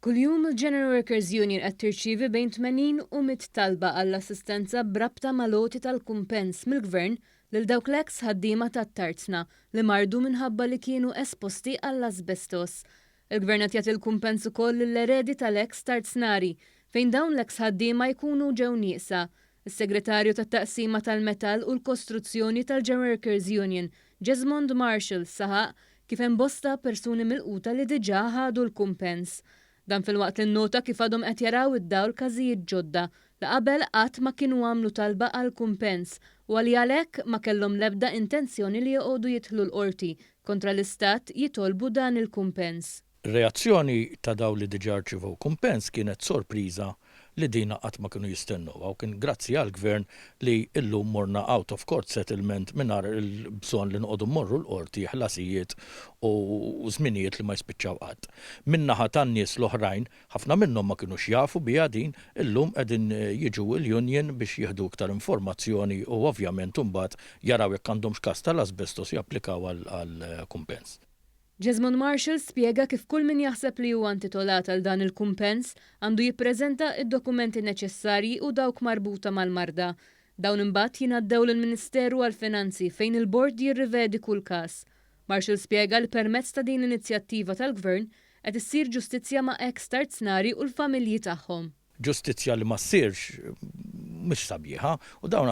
Kuljum il-General Workers Union qed tirċievi bejn 80 u 100 talba għall-assistenza b'rabta mal-għoti tal-kumpens mill-Gvern lil dawk l-eks ħaddiema tat-tarzna li mardu minħabba li kienu esposti għall-asbestos. Il-Gvern qed jagħti l-kumpens ukoll lill-eredi tal-eks tarznari fejn dawn l-eks ħaddiema jkunu ġew nieqsa. Is-Segretarju tat-Taqsima tal-Metall u l-Kostruzzjoni tal-General Workers Union, Jesmond Marshall, saħaq kif hemm bosta persuni milquta li diġà ħadu l-kumpens. Dan filwaqt li nnota kif għadhom qed jaraw id-dawl każijiet ġodda li qabel qatt ma kienu għamlu talba għal kumpens u għali għalhekk ma kellhom l-ebda intenzjoni li joqogħdu jidħlu l-qorti kontra l-Istat jitolbu dan il-kumpens. Ir-reazzjoni ta' dawn li diġà rċivew kumpens kienet sorpriża li dina qatt ma kienu jistennewha u kien grazzi għall-Gvern li llum morna out of court settlement mingħajr il-bżonn li noqogħdu mmorru l-qorti, ħlasijiet u żminijiet li ma jispiċċaw qatt. Min-naħa tan-nies l-oħrajn, ħafna minnhom ma kinux jafu biha din, illum qegħdin jiġu l-union biex jieħdu iktar informazzjoni u ovvjament imbagħad jaraw jekk għandhomx każ tal-asbestos japplikaw għall-kumpens. Jesmond Marshall spjega kif kull min jaħseb li huwa intitolat għal dan il-kumpens għandu jippreżenta d-dokumenti neċessarji u dawk marbuta mal-marda. Dawn imbagħad jingħaddew lill-Ministeru għall-Finanzi fejn il-bord jirrivedi kull każ. Marshall spjega li permezz ta' din l-inizjattiva tal-Gvern qed issir ġustizzja ma' eks tarznari u l-familji tagħhom. Ġustizzja li ma ssirx mhix sabiħa u dawn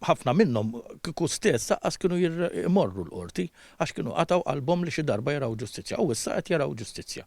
ħafna minnhom kieku stess aqqas kienu jmorru l-qorti għax kienu qatgħu qalbhom li xi darba jaraw ġustizzja u issa qed jaraw ġustizzja.